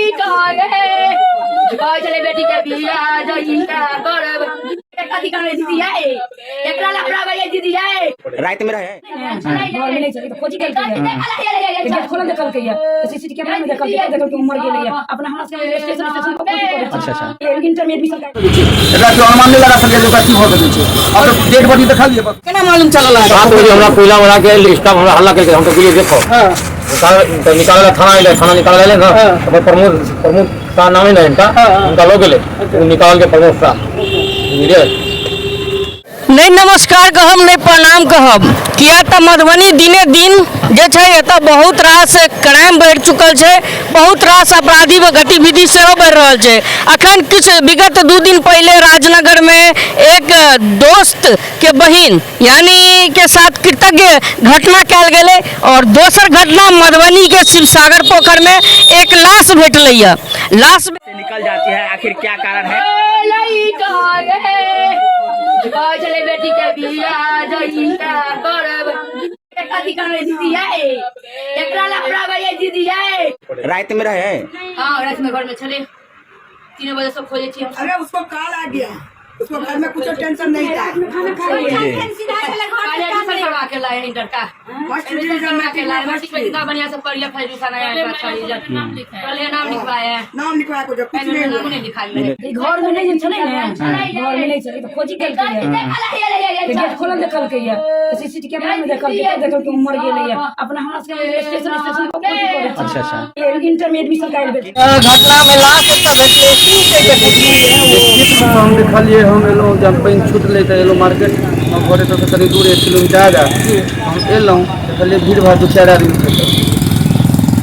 लइका गे कहै छलै बेटी के बियाह जइया करब। कथी करबै दीदी यै, एकरा लफड़ा भइए दीदी यै। राति में रहे घर में नहीं चली तो खोजी केलकै गेट खोलल देखलकै सीसीटीवी कैमरा में देखलकै, देखलकै मर गेलै। अपना हमरा सबके स्टेशन स्टेशन पर खोजी करै। अच्छा अच्छा। इंटर में एडमिशन एकरा केओ अनुमान नहि लगा सकैए जे ओकरा की भऽ सकै छै। आब तऽ डेड बॉडी देखलियै बस। केना मालूम चलल अहाँके? 7 बजे हमरा कोयला वाला के स्टाफ हमरा हल्ला केलकै, हम तो गेलियै देखो। तो निकाले थाना अयलै, थाना निकाले अयलै ने तऽ प्रमोद प्रमोद शाह नाम है ने इनका, उनका लोग गेलै, ओ निकाल के प्रमोद शाह, बुझलियै। नहि नमस्कार कहब, नहि प्रणाम कहब, किया तऽ मधुबनी दिने दिन जे छै एतऽ बहुत रास क्राइम बढ़ि चुकल छै, बहुत रास अपराधी गतिविधि सेहो बढ़ि रहल छै। अखन किछु विगत 2 दिन पहिले राजनगरमे एक दोस्त के बहिन यानी के साथ कृतज्ञ घटना कयल गेलै और दोसर घटना मधुबनी के शिवसागर पोखरिमे एक लाश भेटलै यऽ। लाश निकल जाती है, आखिर क्या कारण है? लइका गे कहै छलै बेटी के बियाह जइया करब। कथी करबै दीदी यै, एकरा लफड़ा भइए दीदी यै। राति में रहे। हाँ, रात में घर में छलै, 3 बजे सब खोजे छी हम। अरे उसको कॉल आ गया, उसको घर में कुछ टेंशन नहीं था। काले एडमिशन करवा के लाए इंटर का फर्स्ट एडमिशन डिवीजन करवा के लाए, में मैट्रिक में कितना बढ़िया से पढ़ लिया, ग्रेजुएशन आया है, अच्छा रिजल्ट। पहले नाम लिखवाया है, नाम लिखवाया, कुछ कुछ नहीं नाम हुआ। नहीं लिखाई। घर में नहीं छलै ने, घर में नहीं छलै तऽ खोजी केलकै गेट खोलल देखलकै सीसीटीवी कैमरा में देखलकै, देखलकै मर गेलै। अपना हमरा सबके स्टेशन स्टेशन पर खोजी करै। अच्छा अच्छा। इंटर में एडमिशन करायल भेल। घटना में लाश एतऽ भेटलै, की छै हम देखलियै, हम एलहुँ जब पानि छुटलै तऽ एलहुँ मार्केट, हम घरे तऽ कनि दूर 1 किलोमीटर आगाँ हम एलहुँ, देखलियै भीड़ भाड़ 2-4 आदमी छै।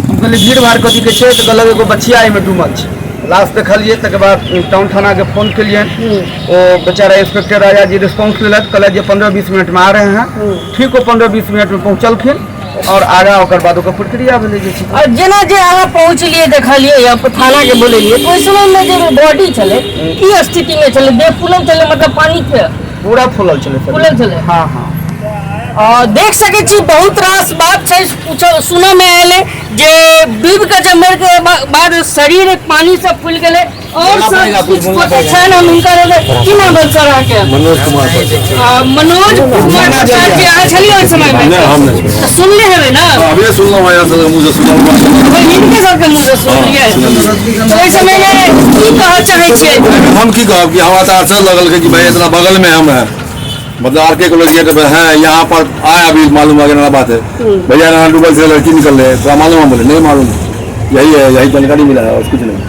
हम कहलियै भीड़ भाड़ कथीके छै, तऽ कहलक एगो बचिया एहिमे डूबल छै। लाश देखलियै, तकर बाद टाउन थानाके फोन केलियनि, ओ बेचारा इंस्पेक्टर राजा जी रिस्पॉन्स लेलथि, कहलथि जे 15-20 मिनटमे आ रहे हैं। ठीक ओ 15-20 मिनटमे पहुँचलखिन और आगाँ ओकर बाद ओकर प्रक्रिया भेलै जे छै। और जेना जे अहाँ पहुँचलियै, देखलियै या थाना के बोलेलियै, तऽ ओहि समयमे जे बॉडी छलै की स्थितिमे छलै? देह फूलल छलै, मतलब पानी के पूरा फूलल छलै सर। फूलल छलै। हाँ हाँ। देख सकै छी बहुत रास बात छै, सुनऽमे आयल जे डूबि के जे मरि के बाद शरीर पानी से फूलि गेलै और सब किछु गोटे छनि। हम हुनकर की नाम भेल सर अहाँके? मनोज कुमार प्रसाद। मनोज कुमार प्रसाद जी, अहाँ छलियै ओहि समयमे? नहि, हम नहि छलियै। तऽ सुनले हेबै ने? अभिये सुनलहुँ हैं, यहाँ से मुँह से सुनलहुँ। हिनके सबके मुँह से सुनलियै। तऽ ओहि समयमे की कहऽ चाहै छियै? हम की कहब कि हमरा तऽ आश्चर्य लगल कि भाई इतना बगल में हम है, मतलब आर के कॉलेज गेट पे हैं, यहाँ पर आए अभी मालूम आ गया बात है, भैया यहाँ डूबल से लड़की निकल रहे, थोड़ा मालूम? हम बोले नहीं मालूम, यही है, यही जानकारी मिला है और कुछ नहीं।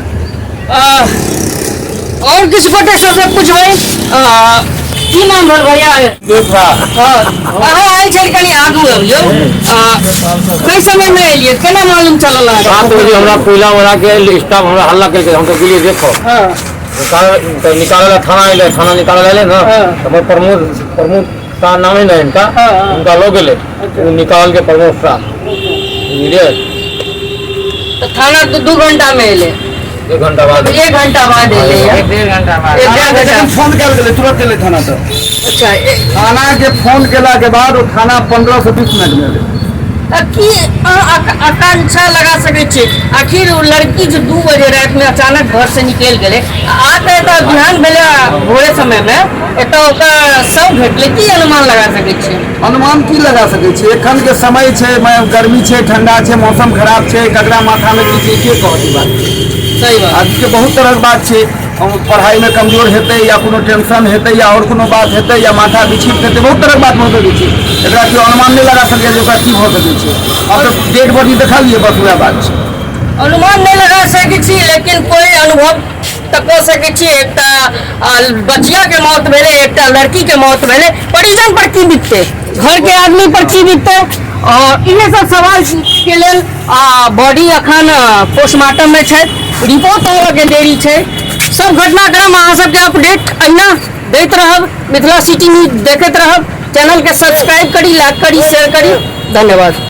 और किछु गोटे सबसँ पुछबै। की नाम भेल भैया? हाँ, अहाँ आयल छलियै, कनि आगू अबियौ। कै समयमे एलियै, केना मालूम चलल अहाँके? 7 बजे हमरा कोयला वाला के स्टाफ हमरा हल्ला केलकै, हम तो गेलियै देखो। तो निकाले थाना अयलै, थाना निकाले अयलै ने तऽ प्रमोद प्रमोद शाह नाम है ने इनका, उनका लोग गेलै, ओ निकाल के प्रमोद शाह, बुझलियै। तऽ थाना तऽ 2 घंटा मे एलै? 1 घंटा बाद। 1 घंटा बाद एलै, 1.5 घंटा बाद, 1.5 घंटा। लेकिन फोन कयल गेलै, तुरंत एलै थाना से। अच्छा। थाना के फोन केलाके बाद ओ थाना 15 से 20 मिनट में एलै। तऽ की अहाँ आकांक्षा लगा सकै छी, आखिर ओ लड़की जे 2 बजे रातिमे अचानक घर से निकलि गेलै, आके एतऽ बिहान भेलै, भोरे समयमे एतऽ ओकर शव भेटलै, की अनुमान लगा सकै छी? अनुमान की लगा सकै छी, एखन के समय छै, गर्मी छै, ठंडा छै, मौसम खराब छै, ककरा माथामे की छै, के कहत ई बात? सही बात। आदमीके बहुत तरहक बात छै, पढ़ाइमे कमजोर हेतै या कोनो टेंशन हेतै या आओर कोनो बात हेतै या माथा विक्षिप्त हेतै, बहुत तरहक बात भऽ सकै छै। एकरा केओ अनुमान नहि लगा सकैए जे ओकरा की भऽ सकै छै। आब तऽ डेड बॉडी देखलियै, बस वएह बात छै। अनुमान नहि लगा सकै छी, लेकिन कोइ अनुभव तऽ कऽ सकै छी। एकटा बचिया के मौत भेलै, एकटा लड़की के मौत भेलै, परिजन पर की बीततै, घर के आदमी पर की बीततै, और इहे सब सवाल के लेल बॉडी अखन पोस्टमार्टम में छै, रिपोर्ट आबऽ के देरी छै। सब घटनाक्रम अहाँ सबके अपडेट अहिना दैत रहब, मिथिला सिटी न्यूज देखैत रहब, चैनल के सब्सक्राइब करी, लाइक करी, शेयर करी। धन्यवाद।